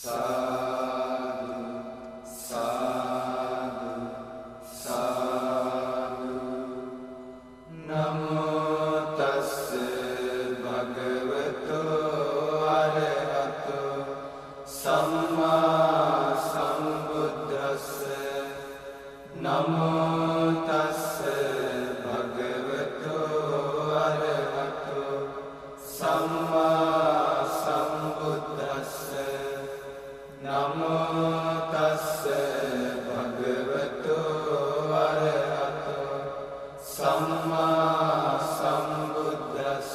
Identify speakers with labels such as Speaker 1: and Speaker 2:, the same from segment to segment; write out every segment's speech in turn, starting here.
Speaker 1: සාදු සාදු සාදු. නමෝ තස්ස භගවතු අරහතෝ සම්මා සම්බුද්දස්ස. නමෝ තස්ස භගවතු අරහතෝ සම්මා සම්බුද්දස්ස. නමෝ තස්ස භගවතු අරහතෝ සම්මා සම්බුද්දස්ස.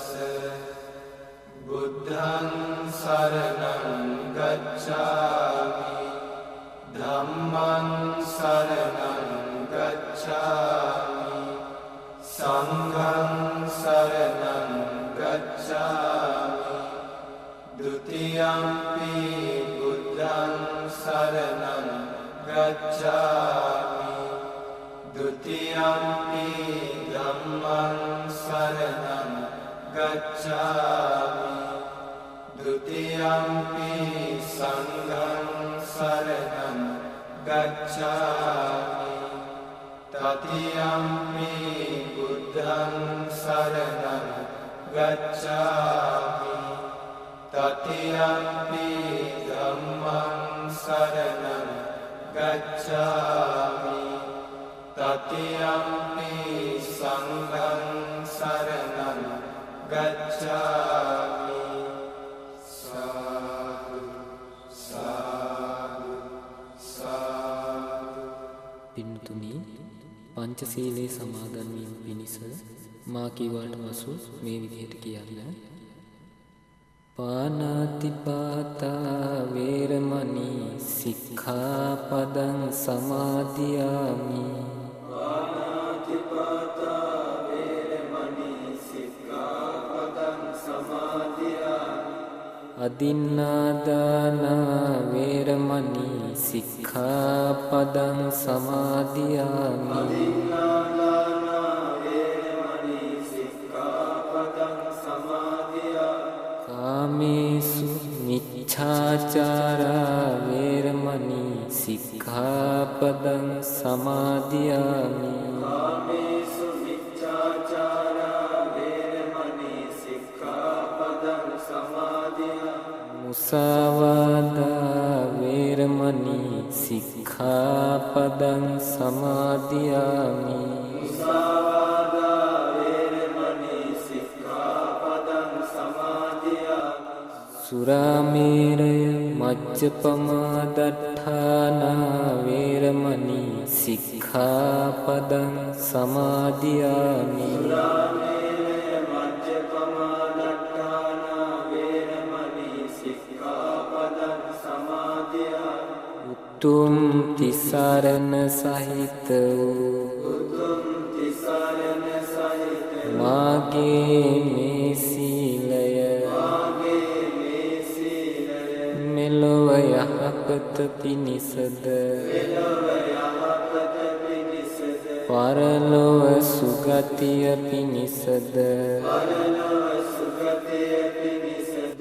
Speaker 1: බුද්ධං සරණං ගච්ඡාමි, ධම්මං සරණං ගච්ඡාමි, සංඝං සරණං ගච්ඡාමි. ဒ ුතියම්පි බුද්ධං සරණං ගච්ඡාමි, ဒ ුතියම්පි ධම්මං සරණං ගච්ඡාමි, ဒ ුතියම්පි සංඝං සරණං ගච්ඡාමි, තතියම්පි බුද්ධං සරණං ගච්ඡාමි, තතියම්පි ධම්මං සරණං ගච්ඡාමි, තතියම්පි සංඝං සරණං ගච්ඡාමි. සාදු සාදු සාදු.
Speaker 2: පින්තුනි, පංචශීලයේ සමාදන් වීම පිණිස මා කිව්වාට පසු මේ විදිහට කියන්න. පාණාතිපාතා වේරමණී සික්ඛාපදං සමාදියාමි.
Speaker 1: පාණාතිපාතා වේරමණී සික්ඛාපදං සමාදියාමි.
Speaker 2: අදින්නාදානා වේරමණී සික්ඛාපදං සමාදියාමි.
Speaker 1: අදින්නාදානා වේරමණී සික්ඛාපදං සමාදියාමි.
Speaker 2: කාමේසු මිච්ඡාචාරා වේරමණී සික්ඛාපදං සමාදියාමි.
Speaker 1: කාමේසු මිච්ඡාචාරා වේරමණී සික්ඛාපදං සමාදියාමි.
Speaker 2: මුසාවාදා වේරමණී සික්ඛාපදං සමාදියාමි.
Speaker 1: මුසාවාදා වේරමණී සික්ඛාපදං සමාදියාමි.
Speaker 2: සුරාමේරය මජ්ජපමා දට්ඨානා වේරමණී සික්ඛාපදං සමාදියාමි.
Speaker 1: සුරාමේරය මජ්ජපමා දට්ඨානා වේරමණී සික්ඛාපදං සමාදියාමි.
Speaker 2: උතුම් තිසරණ සහිත වූ
Speaker 1: උතුම් තිසරණ සහිත
Speaker 2: මාගේ මේ සීලය
Speaker 1: මාගේ මේ සීලය
Speaker 2: මෙලොව යහපත පිණිසද
Speaker 1: මෙලොව යහපත පිණිසද
Speaker 2: පරලොව සුගතිය පිණිසද
Speaker 1: පරලොව සුගතිය පිණිසද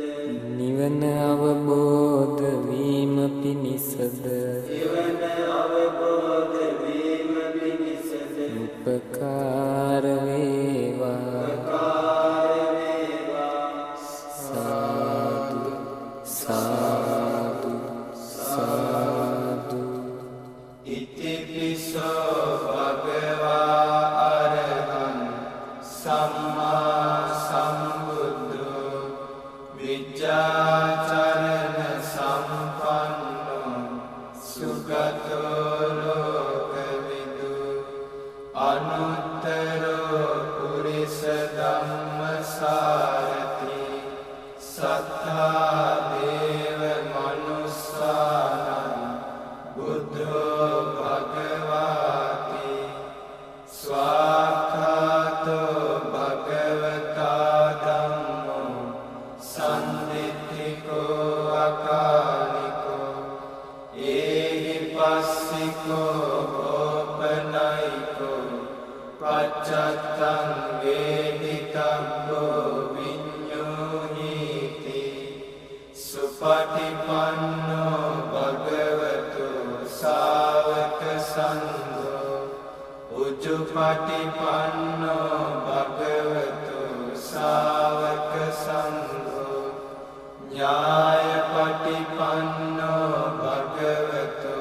Speaker 2: නිවන අවබෝධ වීම පිණිසද
Speaker 1: නිවන අවබෝධ වීම පිණිසද
Speaker 2: උපකාර වේවා.
Speaker 1: උපකාර වේවා.
Speaker 2: සාදු සාදු සාදු.
Speaker 1: ඉතිපිසෝ භගවා අරහං සම්මා සම්බුද්දස්ස. සුපටිපන්නෝ භගවතු ශාවක සංඝෝ ඥායපටිපන්නෝ භගවතු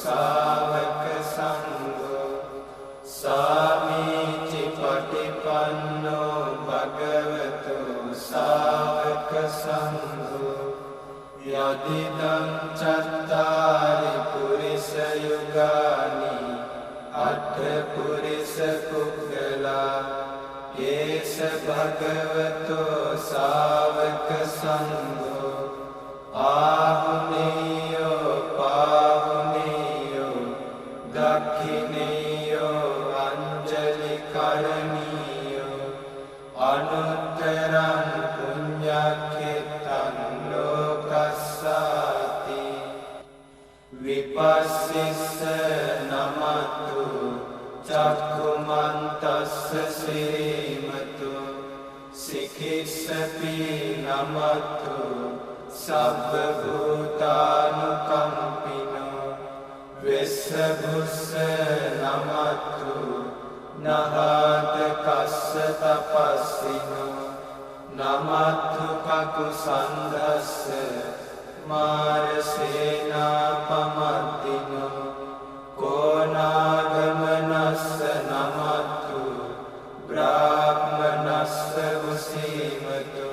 Speaker 1: ශාවක සංඝෝ සාමීචි පටිපන්නෝ භගවතු ශාවක සංඝෝ යදිදං චත්තාරි පුරිස යුගානි අට්ඨ පුරිස පුග්ගලා ඒස භගවතෝ ශාවක සංඝෝ ආහුනේයෝ පාහුනේයෝ දක්ඛිනේයෝ අංජලි කරණීයෝ අනුත්තරං පුඤ්ඤක්ඛෙත්තං ලෝකස්සාති විපස්සිස්ස නමත්තු චක්ඛුමන්තස්ස සිරිමතු සිඛිස්සපි නමත්තු සබ්බ භූතානුකම්පිනෝ වෙස්සභුස්ස නමත්තු නහාත කස්ස තපස්සිනෝ නමත්තු කකුසන්ධස්ස මාරසේනා පමද්දිනෝ කෝනාගමනස්ස නමත්තු බ්‍රාහ්මනස්ස උසීමතු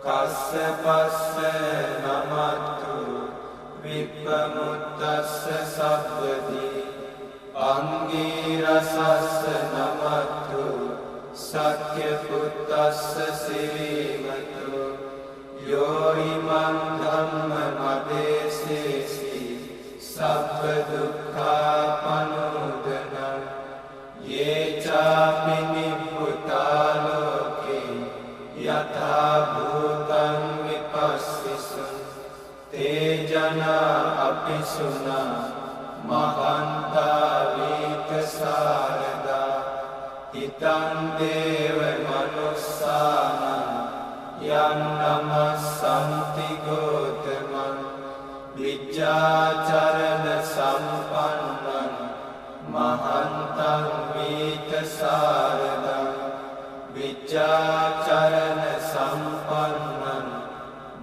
Speaker 1: කස්සපස්ස නමත්තු විප්පමුත්තස්ස සබ්බදී අංගීරසස්ස නමත්තු සක්‍ය පුත්තස්ස සිරීමතු යෝ ඉමං ධම්ම මදේසේසි සබ්බ දුක්ඛා පනුදනං යේ චාපි නිබ්බුතා ලෝකේ යථා භූතං විපස්සිසුං තේ ජනා අපිසුනා මහන්තා වීතසාරදා හිතං දේව මනුස්සානං යං නමස්සන්ති ගෝතමං විජ්ජාචරණ සම්පන්නං මහන්තං වීතසාරදං විජ්ජාචරණ සම්පන්නං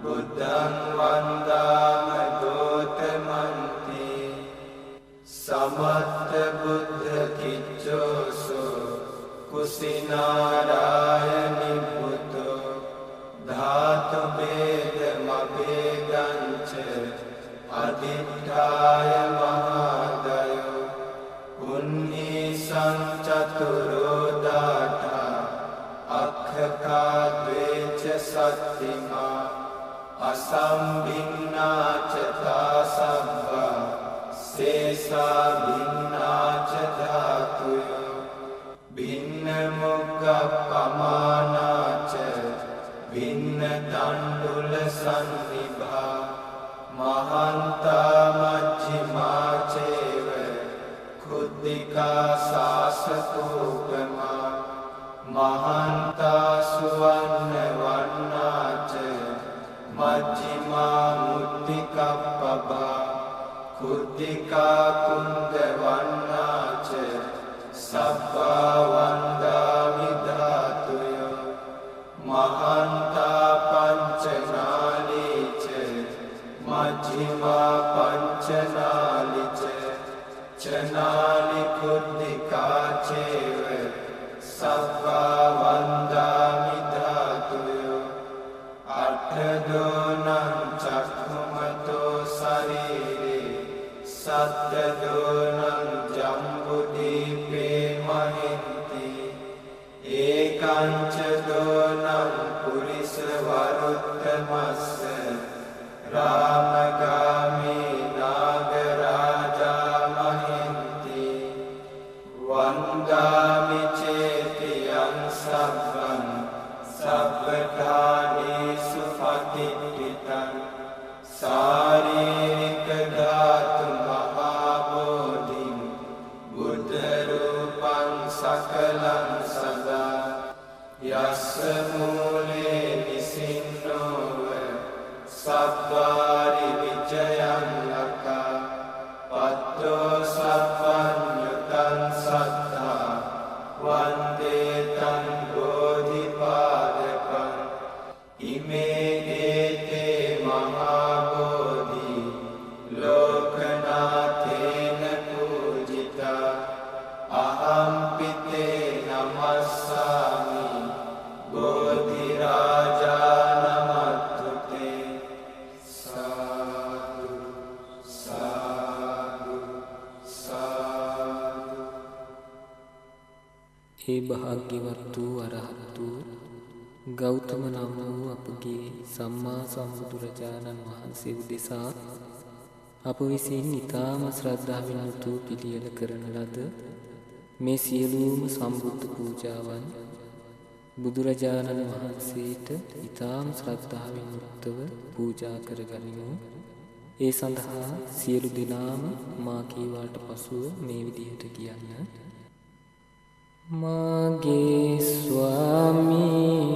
Speaker 1: බුද්ධං වන්දාම ගෝතමන්ති සමත්ත බුද්ධ කිච්ඡෝසෝ කුසිනාරාය නිබ්බුතෝ ධාතු භේද මභේදං ච අදිඨාය මහාදයෝ උන්නි සංචතුරෝ දාඨා අක්ඛකා ද්වේච සත්තිමා අසම්භින්නා ච තා සබ්බා සේසා භින්නා ච ධාතුයෝ භින්න මුග්ගප්පමානා ච භින්න තණ්ඩුල සන්නිභා මහන්තා මජ්ක්‍ධිමා චේව කුද්దికා සාසකෝපමා මහන්තා සුවන්න වන්නා ච මජ්ක්‍ධිමා මුත්තිකප්පභා කුද්దికා කුන්ද වන්නා ච සබ්බා වන්දාමි ධාතුයෝ මහන්තා පංචනාලී ච මජ්ක්‍ධිමා පංචනාලි ච චනාලි කුද්దికා චේව සබ්බා වන්දාමි ධාතුයෝ අට්ඨදෝනං චක්ඛුමතෝ ශරීරේ සත්තදෝනං ජම්බුදීපේ මහින්ති ඒකං ච දෝනං පුරිස වරුත්තමස්ස රාමගාමී නාගරාජා මහින්ති වන්දාමි චේතියං සබ්බං සබ්බඨානේසු පතිට්ඨිතං ශාරීරික ධාතු මහා බෝධින් බුද්ධ රූපං සකලං සදා යස්ස මූලේ නිසින්නෝව සබ්බාරි
Speaker 2: ඒ භාග්‍යවත් වූ අරහත් වූ ගෞතම නම් වූ අපගේ සම්මා සම්බුදුරජාණන් වහන්සේ උදෙසා අප විසින් ඊටාම ශ්‍රද්ධාවෙන් යුතුව පිළියෙල කරන ලද මේ සියලුම සම්බුද්ධ පූජාවන් බුදුරජාණන් වහන්සේට ඊටාම ශ්‍රද්ධාවෙන් යුක්තව පූජා කරගනිමු. ඒ සඳහා සියලු දෙනාම මා කීවාට පසුව මේ විදිහට කියන්න. මාගේ ස්වාමී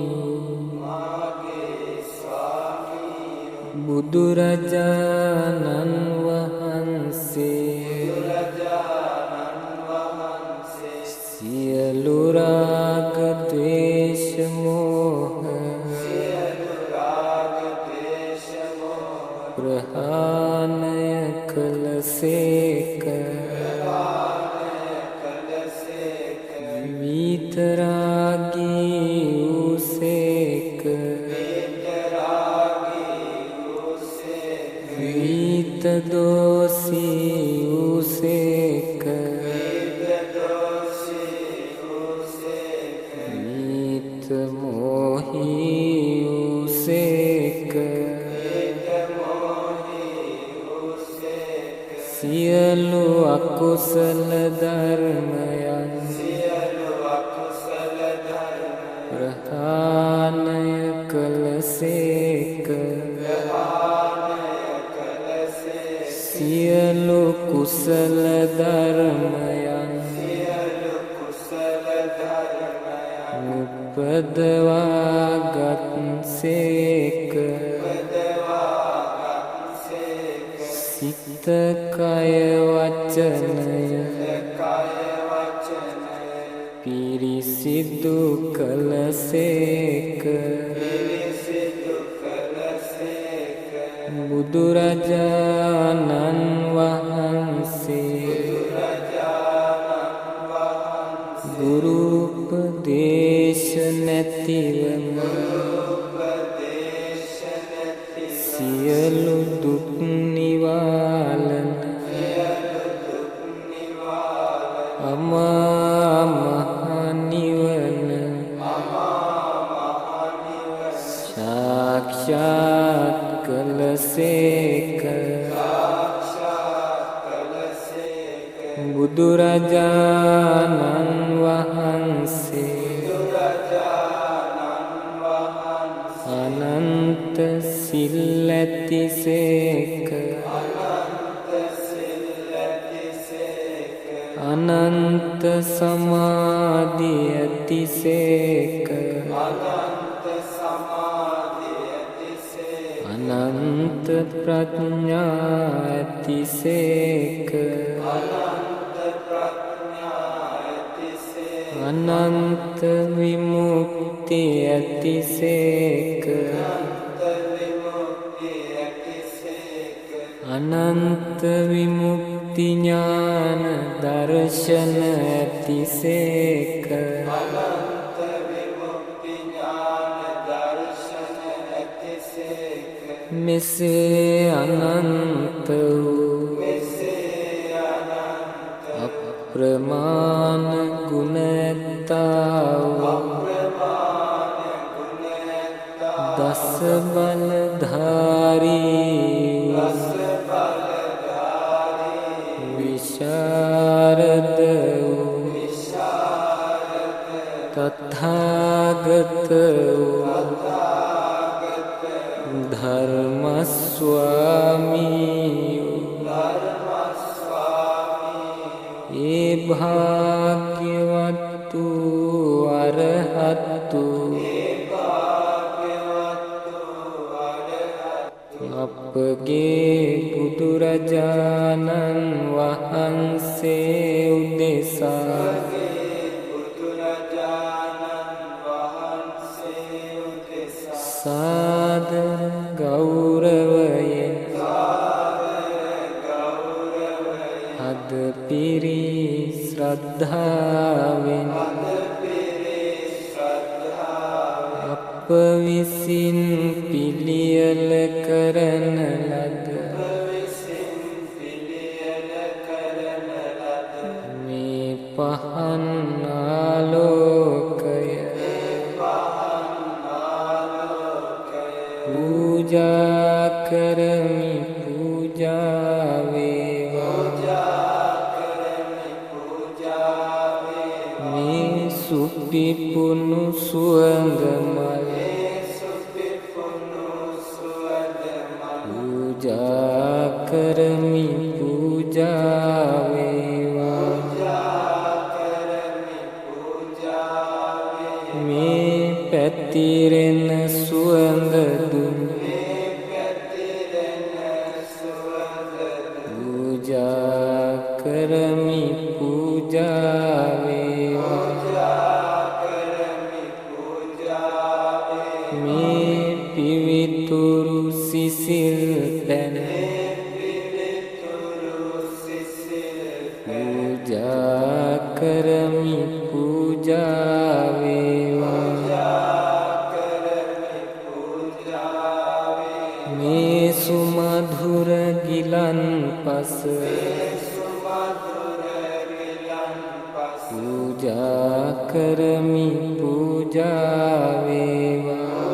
Speaker 2: බුදුරජාණන් වහන්සේ සියලු රාග ද්වේෂ මෝහ ප්‍රහාණය කළසේක. විතරාගී වූසේක. විත දෝෂී වූසේක. විත මොහී වූසේක. සියලු අකුසල ධර්මයන් ප්‍රහාණය කළසේක. සියලු කුසල ධර්මයන් උපදවාගත් සේක. සිත කය වචනය පිරිසිදු කළසේක. බුදුරජාණන් වහන්සේ ගුරු උපදේශ නැතිවම සියලු දුක් නිවාලන අමා මහ නිවන සාක්ෂාත් කළසේක. බුදුරජාණන් වහන්සේ අනන්ත සිල් ඇතිසේක. අනන්ත සමාධි ඇතිසේක. අනන්ත ප්‍රඥා ඇතිසේක. අනන්ත විමුක්ති ඇතිසේක. අනන්ත විමුක්ති ඥාන දර්ශන ඇතිසේක. මෙසේ අනන්ත වූ අප්‍රමාණ ගුණ ඇත්තා වූ දස බලධාරී විශාරද වූ තථාගත වූ ධර්ම ස්වාමී ඒ භාග්‍යවත් වූ අරහත් වූ අපගේ බුදුරජාණන් වහන්සේ උදෙසා සාදර ගෞරවයෙන් හද පිරි ශ්‍රද්ධාවෙන් අප විසින් පිළියෙල කරන ලද මේ පහන් ආලෝකය පූජා කරමි පූජා වේවා මේ සුපිපුණු සුවඳ මල් පූජා කරමි පූජා වේවා මේ පැතිරෙන සුවඳ දුම් පූජා කරමි පූජා වේවා මේ පිවිතුරු සිසිල් පැන පූජා කරමි පූජා වේවා මේ සුමధుර ගිලන්පස පූජා කරමි පූජා වේවා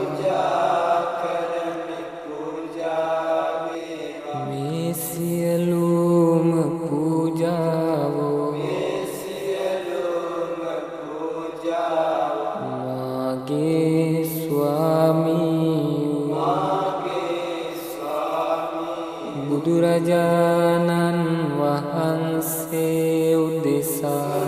Speaker 2: මේ සියලුම පූජාවෝ මාගේ ස්වාමී බුදුරජාණන් වහන්සේ උදෙසා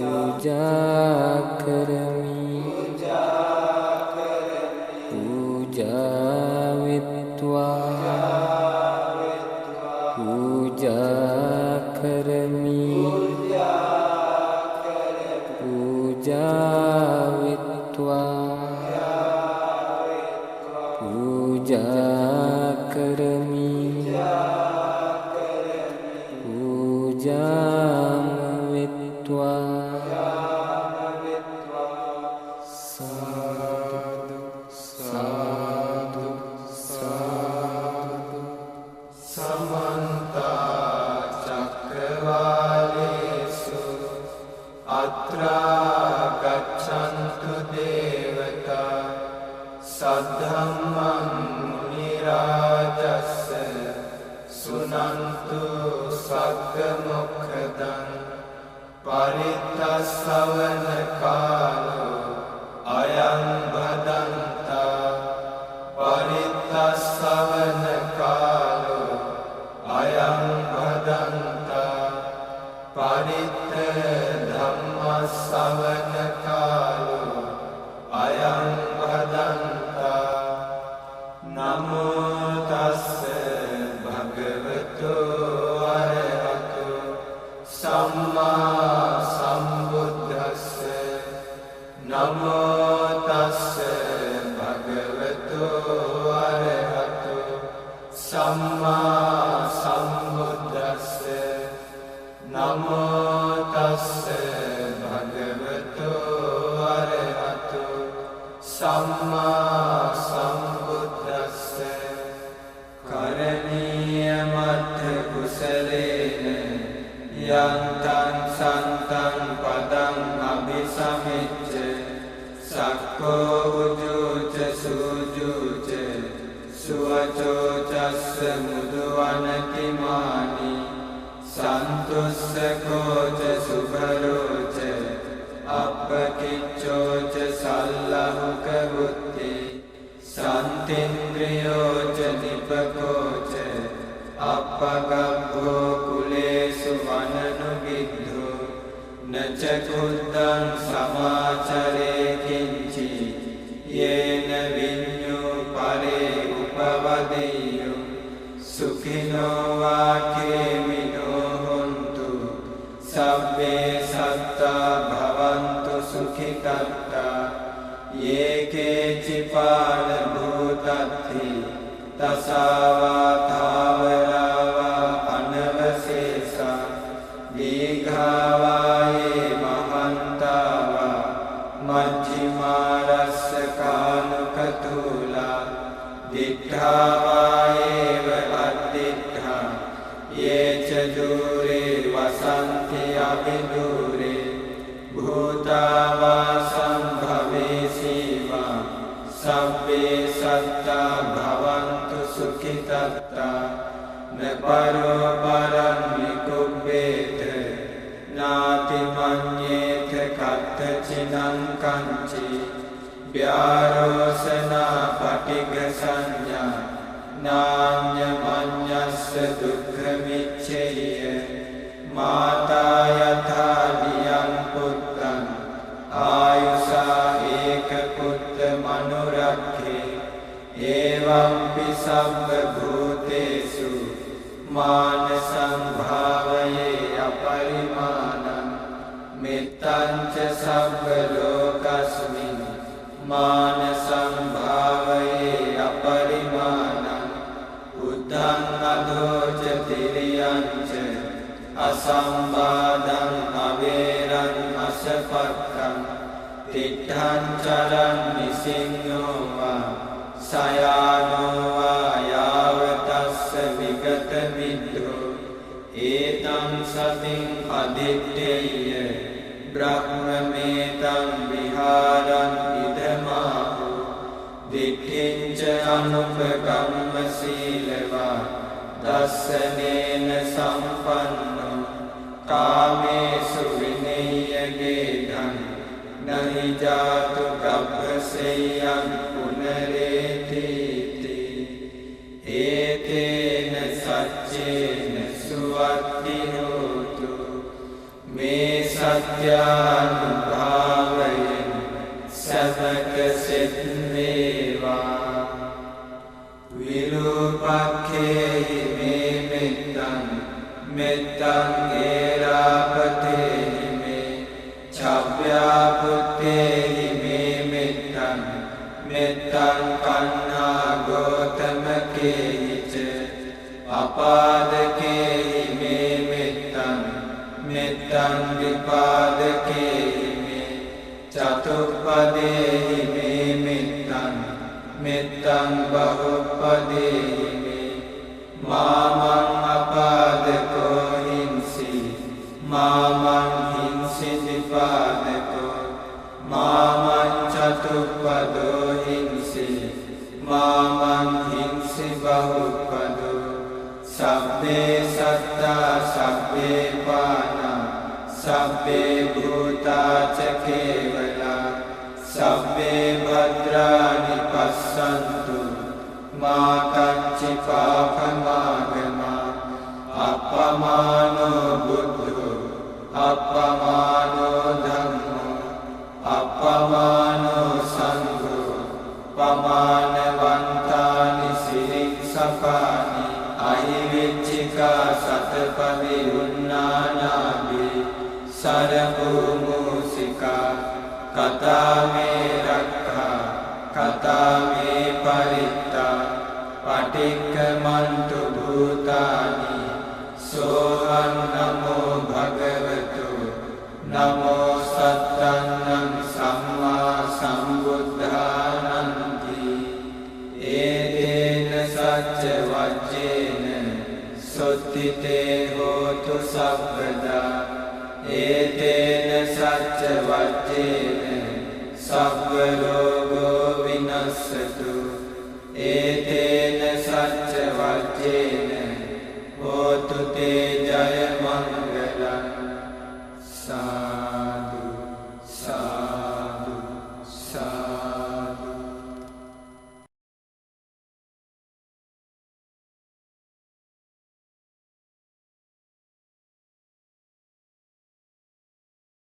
Speaker 2: පූජා කරමි පූජා වෙත්වා පූජා කරමි පූජා වෙත්වා පූජා කරමි පූජාම වෙත්වා. සාදු සාදු සාදු.
Speaker 1: සමන්ත චක්කවාලේසු අත්‍රා ගච්ඡන්තු දේවතා සද්ධම්මං මුනි රාජස්ස සුනන්තු සග්ග මොක්ඛදං පරිත්තස්සවන කාලෝ අයං භදන්තා පරිත්තස්සවන කාලෝ අයං භදන්තා පරිත්ත ධම්මස්සවන කාලෝ අයං භදන්තා. නමෝ තස්ස භගවතු අරහතු සම්මා සම්බුද්දස්ස. නමෝ තස්ස භගවතු අරහතු සම්මා සම්බුද්දස්ස. නමෝ තස්ස භගවතු අරහතු සම්මා සම්බුද්දස්ස. කරණීය මත්ථ කුසලේන යන්තං සන්තං පදං අභිසමිච්ඡ සක්කෝ උජුච සුජුච සුවචෝ චස්ස මුදුවනති මානි සන්තුස්සකෝ ච සුභරෝ ච අප්පකිච්ඡෝ ච සල්ලහුක බුද්ධි සන්තින්ද්‍රියෝ ච නිපකෝ ච අප්පගබ්බෝ කුලේසු වනනුගිද්ධෝ නච කුද්දං සමාචරේ කිංචි යේන විඤ්ඤු පරේ උපවදෙය්‍යු සුඛිනෝ වා කේමිනෝ හොන්තු සබ්බේ සත්තා භවන්තු සුඛිතත්තා යේ කේචි පාන භූතත්ථි තසාවා ථාවරාවා අනවශේෂා දීඝාවා යේ මහන්තාවා මජ්ක්‍ධිමා රස්ස කානුකතුලා දිඨාවා ඒව අද්දිඨා යේ ච දූරේ වසන්ති අවිදූරේ භූතාවා සම්භවේසීවා භවන්තු සුඛිතත්තා නපරෝ පරං විකුබ්බේත නාති මඤ්ඤේත කත්ත චිනං කංචි ව්‍යාරෝසනා පටිඝ සංඥා නාඤ්ඤ මඤ්ඤස්ස දුක්ඛ මිච්ඡේය මාතා යථා ලියං පුත්තං ආයුසා ඒක පුත්ත මනුරක්ඛේ එවම්පි සබ්බ භූතේසු මාන සංභාවයේ අපරිමාණං මෙත්තං ච සබ්බ ලෝකස්මින් මාන සංභාවයේ අපරිමාණං උද්ධං අධෝ ච තිරියං ච අසම්බාධං අවේරං අසපත්තං තිට්ඨං චරං නිසින්නෝ වා සයානෝ වා යාවතස්ස විගත මිද්ධෝ ඒතං සතින් අදිට්ඨේය බ්‍රහ්මමේතං විහාරං ඉදමාහු දිට්ඨිං ච අනුපගම්ම සීලවා දස්සනේන සම්පන්නෝ කාමේසු විනය්‍ය ගේධං නහි ජාතු ගබ්බසෙය්‍යං පුනරේති ඒතේන සච්චේන සුවත්ති හෝතු මේ සත්‍යානුභාවයෙන් සැමට සෙත් වේවා. විරූපක්ඛේහි මේ මෙත්තං මෙත්තං ඒරාපතේහි මේ චව්‍යාපුත්තේහි මේ මෙත්තං මෙත්තං කන්නා ගෝතමකේහි ච අපාදකේහි මේ මෙත්තං මෙත්තං විපාදකේහි මේ චතුප්පදේහි මේ මෙත්තං මෙත්තං බහුප්පදේහි මේ මාමං අපාදකෝ හිංසි මාමං හිංසි විපාදකෝ මාමං චතුප්පදෝ හිංසි මාමං හිංසි බහුප්පදෝ සබ්බේ සත්තා සබ්බේ පානා සබ්බේ භූතා ච කේවලා සබ්බේ භද්‍රානි පස්සන්තු මා කච්චි පාපමාගමා අප්පමානෝ බුද්ධෝ අප්පමානෝ ධම්මෝ අප්පමානෝ සංඝෝ පමානවන්තානි සිරින් සපානි අහිවිච්ඡිකා සතපදි උන්නානාභි සරපුමූසිකා කතාමේ රක්ඛා කතාමේ පරිත්තා පටික්කමන්තු භූතානි සෝහං නමෝ භගවතු නමෝ සත්තන්නං සම්මා සම්බුද්ධානන්ති. ඒතේන සච්ච වජ්ජේන සොත්තිතේ හෝතු සබ්බදා ඒතේන සච්ච වජ්ජේන සබ්බ රෝගෝ විනස්සතු.